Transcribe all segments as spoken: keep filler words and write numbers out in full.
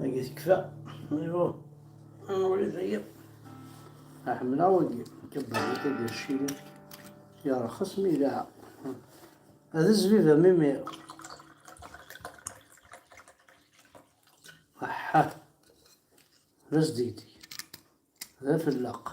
Tagi tekfa. Aywa. Anwa i d aya? Ḥemmleɣ wagi. Kebbeṛ-it ad yercili. Yerxes mi yelɛa. Ad izbib am imir. Aḥḥa. D asdegdeg. D afelleq.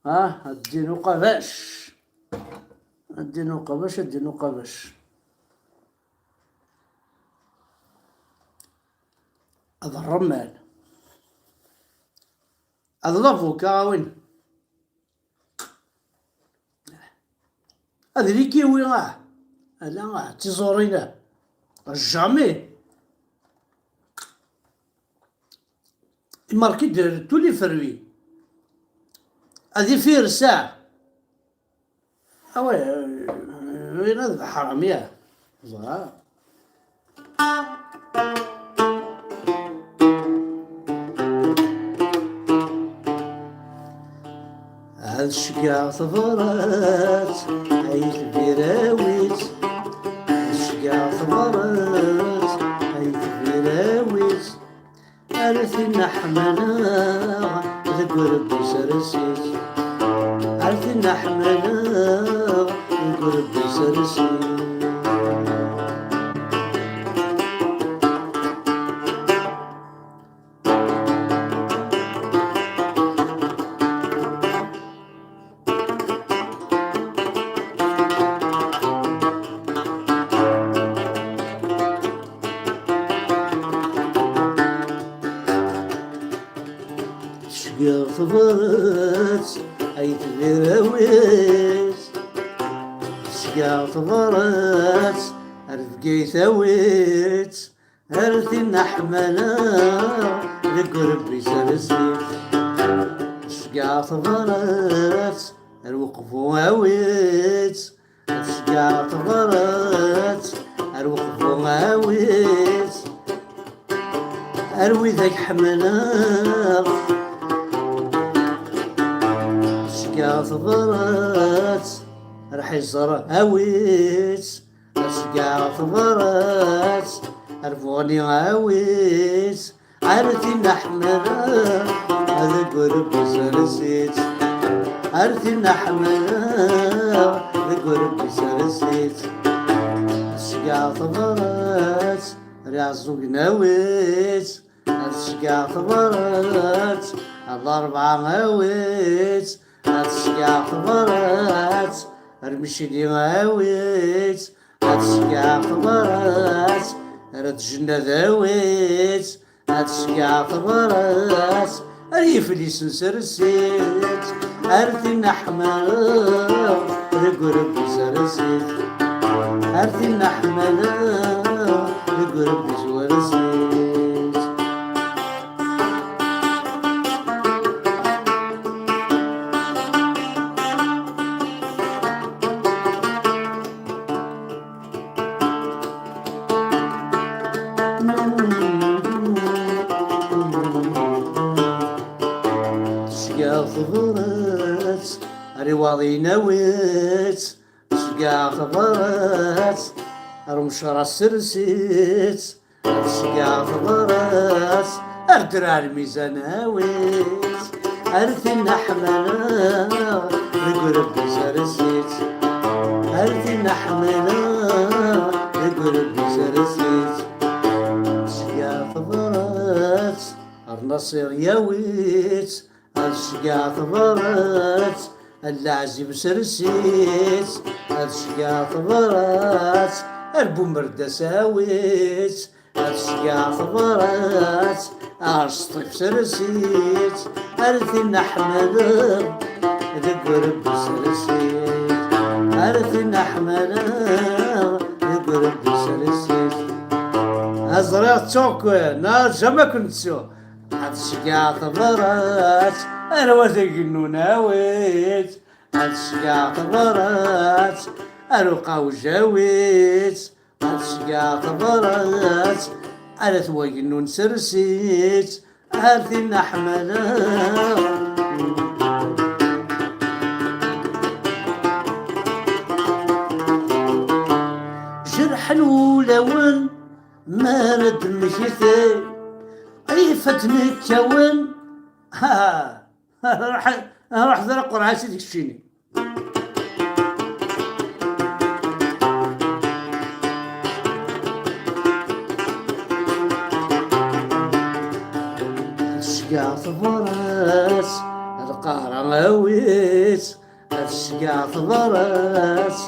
Ah, a ddin uqabac. A ddin uqabac, a ddin uqabac. Ad ṛṛemmal. Ad lavuka, a win. Ad likiwi, ah. Ala, ah, d tiẓurin, ah. Jamais. Imerki-d tous les fruits. Ad ifirsa. Awa, win ad beḥram, ya. Ẓra. Ad ceggɛeɣ tabrat ay tbirawit. Ad ceggɛeɣ tabrat ay tbirawit. Ar tin ḥemmleɣ deg urebbi sers-itt. Ar tin ḥemmleɣ deg urebbi sers-itt. Tecga tebrat ay tbirawit. Tecga tebrat ar Bgayet awi-tt. Ar tin ḥemmleɣ deg urebbi sers-itt. Tecga tebrat ar Uqbu awi-tt. Ad ceggɛeɣ tabrat ar Uqbu awi-tt. Ar widak ḥemmleɣ. Ad ceggɛeɣ tabrat ar Ḥiẓer awi-tt. Ad ceggɛeɣ tabrat ar Buɣni awi-tt. Ar tin ḥemmleɣ deg urebbi sers-itt. Ar tin ḥemmleɣ deg urebbi sers-itt. Ad ceggɛeɣ tabrat ar Iɛeẓẓugen awi-tt. Ad ceggɛeɣ tabrat ar Larebɛa awi-tt. Ad ceggɛeɣ tabrat ar Micli awi-tt. Ad ceggɛeɣ tabrat ar At Jennad awi-tt. Ad ceggɛeɣ tabrat ar Yiflisen sers-itt. Ar tin ḥemmleɣ deg urebbi sers-itt. Ar tin ḥemmleɣ deg urebbi sers-itt. Ceggɛeɣ tabrat ar Iwaḍiyen awi-tt. Ceggɛeɣ tabrat ar Umecras sers-itt. Ad ceggɛeɣ tabrat ar Draɛ Lmizan awi-tt. Ar tin ḥemmleɣ deg urebbi sers-itt. Ar tin ḥemmleɣ deg urebbi sers-itt. Ceggɛeɣ tabrat ar Naṣir yawi-tt. Ad ceggɛeɣ tabrat ar Leɛzib sers-itt. Ad ceggɛeɣ tabrat ar Bumerdas awi-tt. Ad ceggɛeɣ tabrat ar Sṭif sers-itt. Ar tin ḥemmleɣ deg urebbi sers-itt. Ar tin ḥemmleɣ deg urebbi sers-itt. Aẓriɣ ttuɣ-ken, jamais ken-ttuɣ. Ad ceggɛeɣ tabrat ar Wat Agennun awi-tt. Ad ceggɛeɣ tabrat ar Uqawj awi-tt. Ad ceggɛeɣ tabrat ar At Wagennun sers-itt. Ar tin ḥemmleɣ. Jerḥen wulawen mi ara d-mmektin. Ay ifaten kkawen, ha, ruḥ, ruḥ d aqerɛas i deg keččini. Tecga tebrat, lqahra awi-tt. Ad tecga tebrat,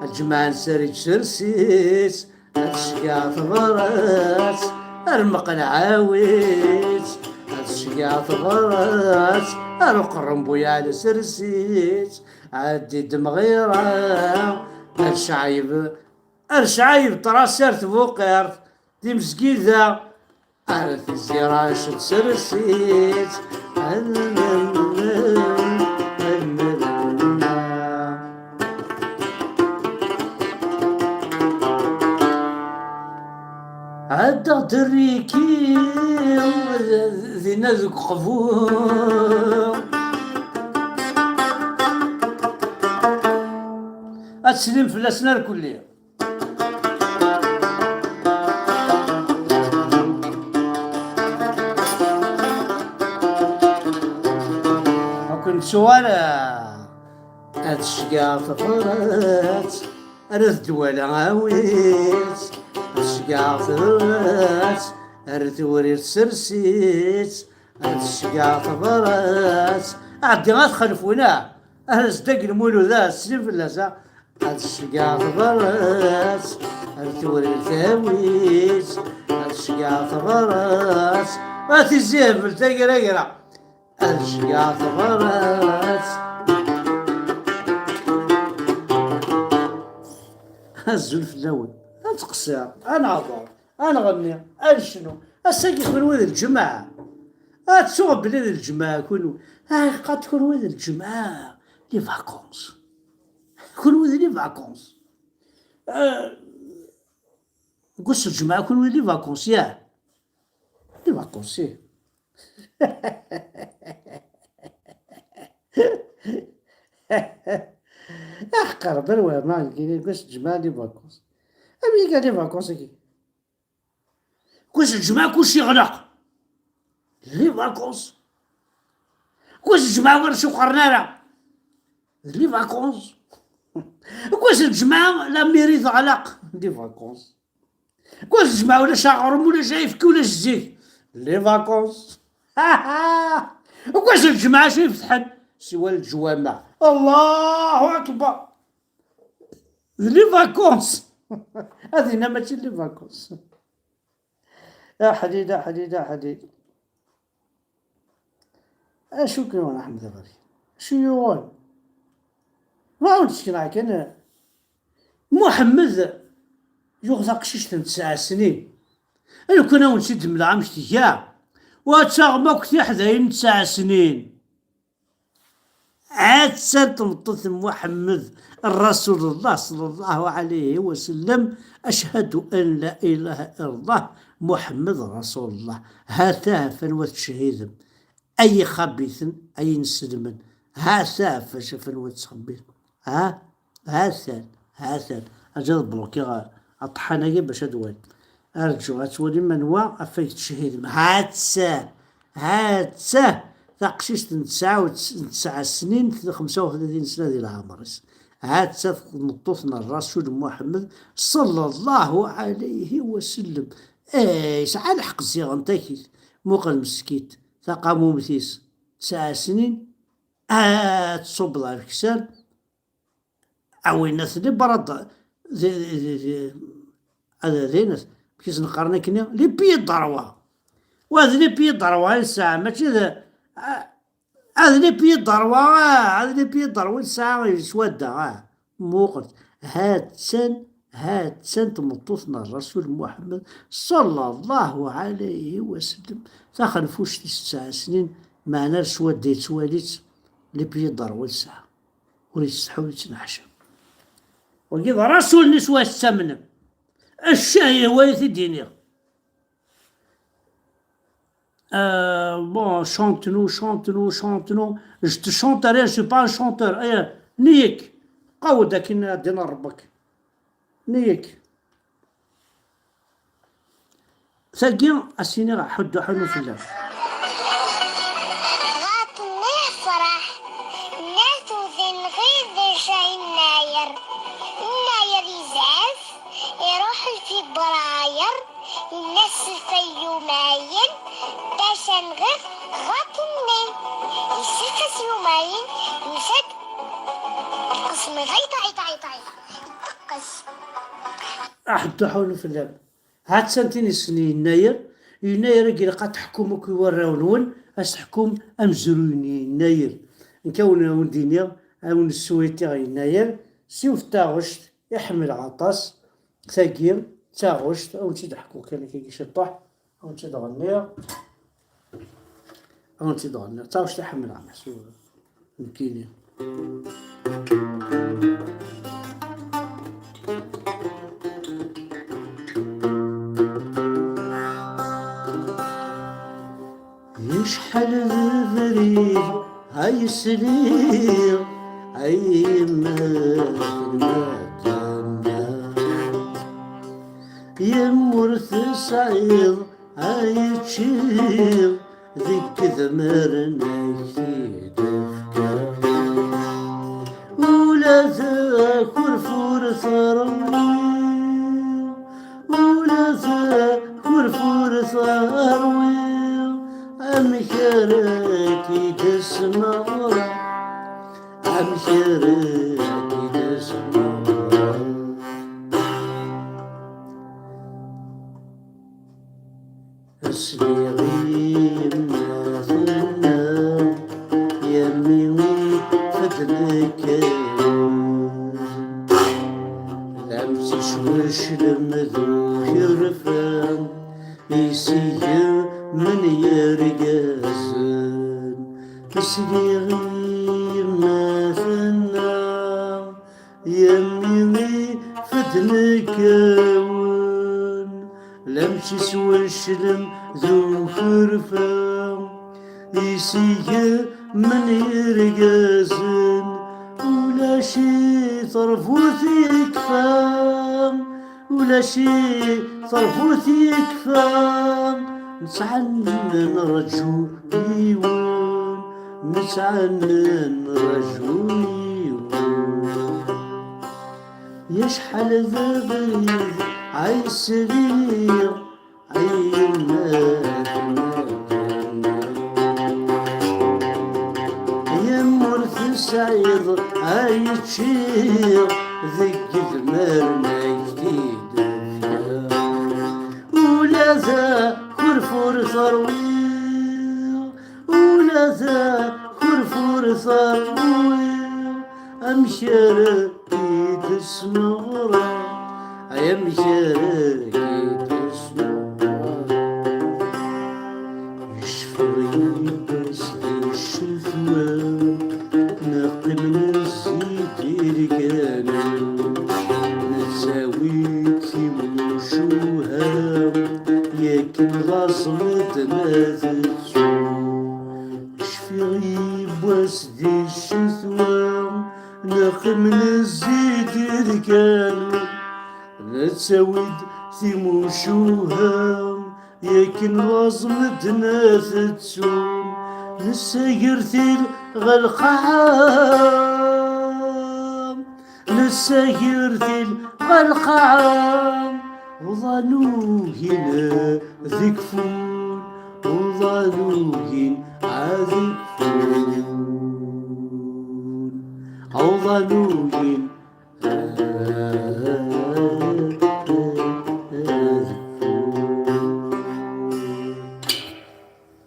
lǧemɛa nesser-itt sers-itt. Ad tecga tebrat, ar meqqel ɛawi-tt. Ad tecga tebrat, ar uqerrun bu yeɛla sers-itt. Ɛeddi-d mɣira, ar Cɛayeb, ar Cɛayeb ṭras ar tbuqirt, di mezgida, ar Tizi Rac tsers-itt. Ɛeddaɣ-d rriki, dinna deg uqbu. Ad teslim fell-asen ar kulli. Ur ken-ttuɣ ara. Ad ceggɛeɣ tafrat, ar at Dwala awi-tt. Ad ceggɛeɣ tafrat, ar Tewrirt sers-itt. Ad ceggɛeɣ tafrat, ɛeddi ad xelfuna. Ar zdag Lmulud, ad slim fell-as, ad ceggɛeɣ tafrat, ar Tewrirt awi-tt. Ad ceggɛeɣ tafrat, a Tizi Hbel tagragra. Ad ceggɛeɣ tafrat. Azul fell-awen. Ad nettqeṣṣir, ad nehḍer, ad nɣenni, ad necnu. Ass-agi kunwi d lǧemɛa. Ad ttuɣ belli d lǧemɛa kunwi. Ah, iqqar-d kunwi d lǧemɛa. Les vacances. Kunwi d les vacances. Ah, deg wass n lǧemɛa kunwi d les vacances, yah. Les vacances, ih. Aḥeqq Rebbi ar wehma, deg wass n lǧemɛa les vacances. Amek i les vacances-agi? Deg wass n lǧemɛa kullec yeɣleq. Les vacances. Deg wass n lǧemɛa ur suqren ara. Les vacances. Deg wass n lǧemɛa la mairie teɣleq. Les vacances. Deg wass n lǧemɛa ulac aɣrum, ulac ayefki, ulac zik. Les vacances. Deg wass n lǧemɛa acu ifetḥen? Siwa leǧwamaɛ. Allahu akbar. D les vacances. Ad inna mačči d les vacances. Aḥlil, aḥlil, aḥlil. Acu ken-yuɣen a Ḥmed Iɣri? Acu yuɣen? Ma ur d-sekneɣ kan, Muḥemmed yuɣ taqcict n tesɛa snin. Lukan ad wen-tt-id-mleɣ amek tga, u ad taɣem akk tiḥdayin n tesɛa snin. Ha-tt-an tmeṭṭut n Muḥemmed Rasulullah sallallahu alayhi wa sallam, ashhadu an la ilaha illallah Muḥemmed Rasulullah. Ha-t-a ɣef anwa tettcehhidem, ay ixabiten, ay ineslmen. Ha-t-a ɣef acu, ɣef anwa tettxemmitem. Ha? Ha-t-an, ha-t-an. Aǧa ad blokiɣ aṭḥan-agi bac ad wali. Arǧu, ad twalim anwa afag tcehhidem. Ha-tt-a, ha-tt-a, taqcict n tesɛa u ts-, n tesɛa snin, xemsa u tlatin sna di leɛmer-is. Ha-tt-a tmeṭṭut n Rasul Muḥemmed, sallallahu alayhi wa sallam. Eh, yesɛa lḥeqq ziɣen takit. Muqel meskint, taqamumt-is, tesɛa snin, ad tṣubb ɣer leksar, a winna tli brad, d, d, d, d, ad, d, d, amek i sen-qqaren akkenni, les pieds droits. Wa d les pieds droits i nesɛa, mačči d, a, a d les pieds droits, a, a d les pieds droits i nesɛa, yeswa da, a. Muqlet, ha-tt-an, ha-tt-an tmeṭṭut n Rasul Muḥemmed, sallallahu alayhi wa sallam. Taxenfuct-is tesɛa snin, meɛna ar swadda yettwali-tt, les pieds droits i tesɛa. Ur yettsetḥi, ur yettneḥcam. Wagi d Rasul-nni s wa tettamnem. Ccah yehwa-yi ad t-id-iniɣ. Euh, bon, chante-nous, chante-nous, chante-nous. Je te chante rien, je suis pas un chanteur. Eh, niyek. Qawed akin ad d-iniɣ Rebbi-k. Niyek. Tagi, a s-iniɣ ḥuddu ḥunu fell-am. Ɣaṭ-nni yefreḥ, nna-t udin ɣid ijay nnayer. Nnayer izɛef, iruḥ lfibrayer, yenna-s lfeyyum ayen, bac a nɣiɣ ɣaṭ-nni. Yessefk-as yumayen, yusa-d, qesmi ɣayt, ɣayt, ɣayt, ɣayt, iteqqes. Aḥeddu ḥunu fell-am. Ha-tt-an tin issen yennayer, yennayer-agi ilaq ad teḥkum akk i warraw-nwen, ad s-teḥkum amezruy n yennayer. Nekk a wen-, a wen-d-iniɣ, a wen-sswitiɣ yennayer, siwet taɣect i ḥemmleɣ aṭas, tagi d taɣect, a wen-tt-id-ḥkuɣ kan akkagi ciṭṭuḥ, a wen-tt-id-ɣenniɣ, a wen-tt-id-ɣenniɣ, d taɣect i ḥemmleɣ meḥsub. Nekkini. Acḥal d abrid ay sliɣ, ay yemma tenna-d, yam ur tesɛiḍ ay ččiɣ deg idmaren ay t-id-fkiɣ. Ula d akurfur terwiḍ, ula d akurfur terwiḍ, amek ara k-id-smeɣreɣ, amek ara k-id-smeɣreɣ? Sliɣ i yemma tenna, yami ifadden-ik d amcic weclem d ukerfa, isigemen yergazen. Sliɣ i yemma tenna, yami ifadden-ik awen, lamci s weclem d ukerfa, isigemen yergazen. Ulac i terbut ikfa, ulac i terbut ikfa, nesɛa nerǧu yiwen, nesɛa nerǧu yiwen. Acḥal d abrid ay sliɣ, ay yemma tenna-d, yam ur tesɛiḍ ay ččiɣ deg idmaren ay k-id-fkiɣ. Ula d akurfur terwiḍ, ula d akurfur terwiḍ, amek ara k-id-smeɣreɣ, ay amek ara k-id-smeɣreɣ? Yecfeɣ yiwwas di ccetwa, neqqimen zzit irganen, nettawi-d timucuha, yakken laẓ medden ad ttun. Cfiɣ yiwwas di ccetwa, neqqimen zzit irganen, nettawi-d timucuha, yakken laẓ medden ad ttun. Nessager til ɣer lqaɛa, nessager til ɣer lqaɛa, uḍan ugin ad kfun, uḍan ugin ad kfun, uḍan ugin.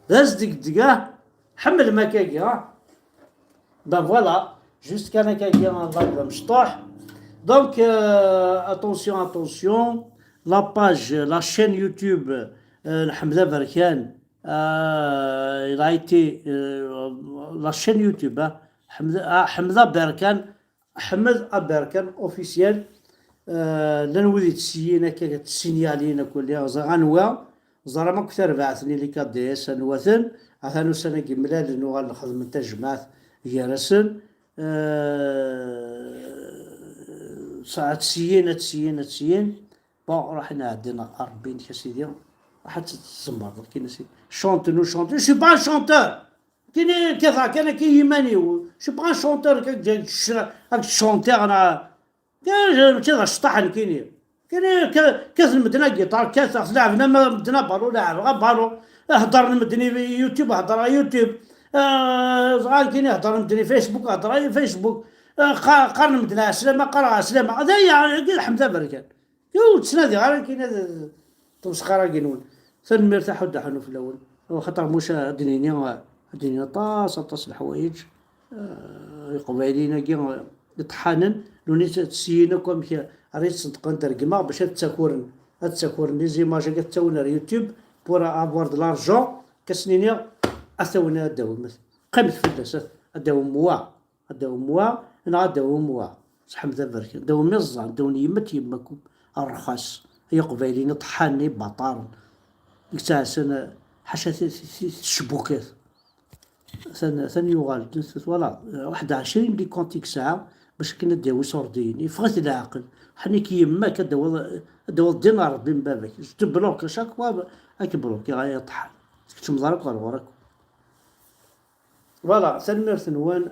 D azegdeg, ah, ḥemmlem akkagi, ah. Ben voilà, juste kan akkagi, un live amecṭuḥ. Donc, euh, attention, attention, la page, la chaîne YouTube, euh, Ḥmed Aberkan, euh, il a été, euh, la chaîne YouTube, hein, Ḥmed, ah, Ḥmed Aberkan, Ḥmed Aberkan officiel, euh, llan wid yettseyyin akka, ttsinyalin akk, lliɣ ẓriɣ anwa, ẓriɣ akk tarbaɛt-nni, les K D S, anwa-ten, atan ussan-agi mlalen, uɣalen xedmen tajmaɛt gar-asen, euh, saɛa ttsiyin, ad tsiyin, ad tsiyin, bon, ruḥen ɛeddin ɣer Ṛebbi-inek a Sidi. Ḥatt tzemreḍ akken asi. Chanter ou chanter, je suis pas un chanteur. Kini kata kan akka i yiman-iw. Je suis pas un chanteur, akka ǧǧan ccra, akka chanter neɣ kan, mačči d acṭaḥ nekkini. Kini ka-, kkaten medden agiṭar, kkateɣ, leɛben ama medden abalu, leɛbeɣ abalu. Heddren medden i YouTube, heddreɣ YouTube. Ah, dɣa nekkini heddren medden i Facebook, heddreɣ i Facebook. Ah, qa-, qqaren medden ɛeslama, qqareɣ ɛeslama. D aya, agi d ḥemd aberkan. Ur ttnadiɣ ara nekkini ad temsxara-agi-nwen. Tanemmirt a Ḥud Ḥanuf fell-awen. Axaṭer muc ad d-nini, ad d-nini aṭas, aṭas n leḥwayeǧ. Ah, Iqbayliyen-agi, ah, iṭeḥḥanen, nuni syin akk amek ara yettneṭqen, ad regmeɣ bac ad ttakuren, ad ttakuren les images-agi ad ttawin ar YouTube pour avoir de l'argent, ad s-nini, ad tawin ad d-awin. Qqimet fell-as, ad d-awim wa, ad d-awim wa, neɣ ad d-awim wa. Seḥmed aberkan, ad d-awim iẓẓan, ad d-awin yemma d yemma-kum, rrxas, ay Iqbayliyen iṭeḥḥanen, ibaṭaren, i yettɛassan, ḥaca ti-, ti-, ti-, tcebbukat. Atan, atan yuɣal-d, twalaḍ, waḥed ɛecrin di compte i yesɛa, bac akken ad d-yawi iṣurdiyen. Yeffeɣ-it leɛqel. Ḥnik yemma-k, ad d-tawiḍ, ad d-tawiḍ ddin ɣer Rebbi n baba-k. Je te bloque, chaque fois ad k-bloquer, ay aṭeḥḥan. Tkeččmeḍ ara akk ɣer ɣur-k. Voilà, tanemmirt-nwen.